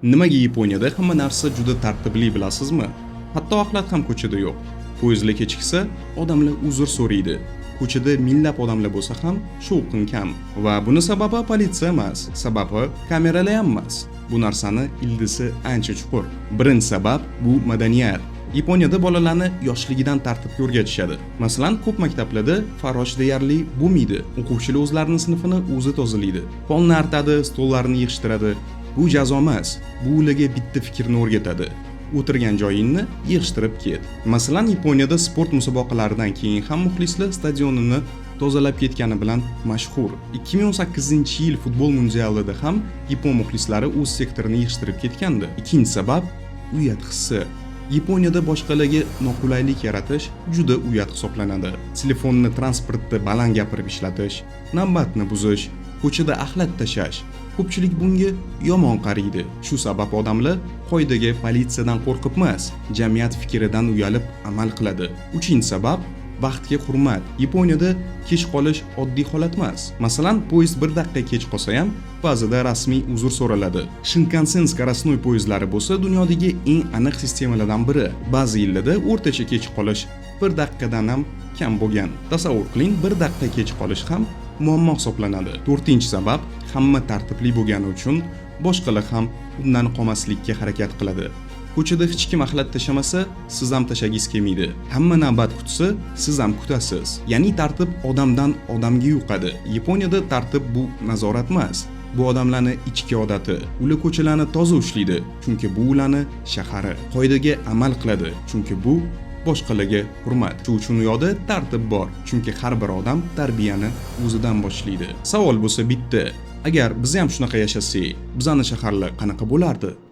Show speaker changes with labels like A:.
A: Nimaga Yaponiyada hamma narsa juda tartibli, bilasizmi? Hatto axlat ham ko'chada yo'q. Poyezdlar kechiksa, odamlar uzr so'raydi. Ko'chada minglab odamlar bo'lsa ham, shovqin kam. Va buni sababi politsiya emas, sababi kameralar ham emas. Bu narsani ildizi ancha chuqur. Birinchi sabab bu madaniyat. Yaponiyada bolalarni yoshligidan tartibga o'rgatishadi. Masalan, ko'p maktablarda farrosh deyarli bo'lmaydi. O'quvchilar o'zlarining sinfini o'zi tozalaydi. Polni artadi, stollarni yig'ishtiradi. Bu jazo emas, bu ularga bitta fikrni o'rgatadi: o'tirgan joyingni yig'ishtirib ket. Masalan, Yaponiyada sport musobaqalaridan keyin ham muxlislar stadionini tozalab ketgani bilan mashhur. 2018-yil futbol mundialida ham yapon muxlislari o'z sektorini yig'ishtirib ketgandi. Ikkinchi sabab uyat hissi. Yaponiyada boshqalarga noqulaylik yaratish juda uyat hisoblanadi. Telefonni transportda baland gapirib ishlatish, navbatni buzish, ko'chada axlat tashlash. Ko'pchilik bunga yomon qaraydi. Shu sabab odamlar qoidaga politsiyadan qo'rqib emas, jamiyat fikridan uyalib amal qiladi. Uchinchi sabab vaqtga hurmat. Yaponiyada kech qolish oddiy holat emas. Masalan, poyezd bir daqiqa kech qolsa ham, ba'zida rasmiy uzr so'raladi. Shinkansen скоростной poyezdlari bo'lsa dunyodagi eng aniq sistemalardan biri. Ba'zi yillarda o'rtacha kech qolish bir daqiqadan ham kam bo'lgan. Tasavvur qiling, bir daqiqa kech qolish ham muammo hisoblanadi. To'rtinchi sabab hamma tartibli bo'lgani uchun boshqalar ham undan qolmaslikka harakat qiladi. Ko'chada hech kim axlat tashlamasa, siz ham tashlagingiz kelmaydi. Hamma navbat kutsa, siz ham kutasiz. Ya'ni tartib odamdan odamga yuqadi. Yaponiyada tartib bu nazorat emas. Bu odamlarni ichki odati. Ular ko'chalarni toza ushlaydi, chunki bu ularni shahari. Qoidaga amal qiladi, chunki bu boshqalarga hurmat. Shu uchun u yoqda tartib bor, chunki har bir odam tarbiyani o'zidan boshlaydi. Savol bo'lsa bitta: agar biz ham shunaqa yashasak, bizani shaharlar qanaqa bo'lardi?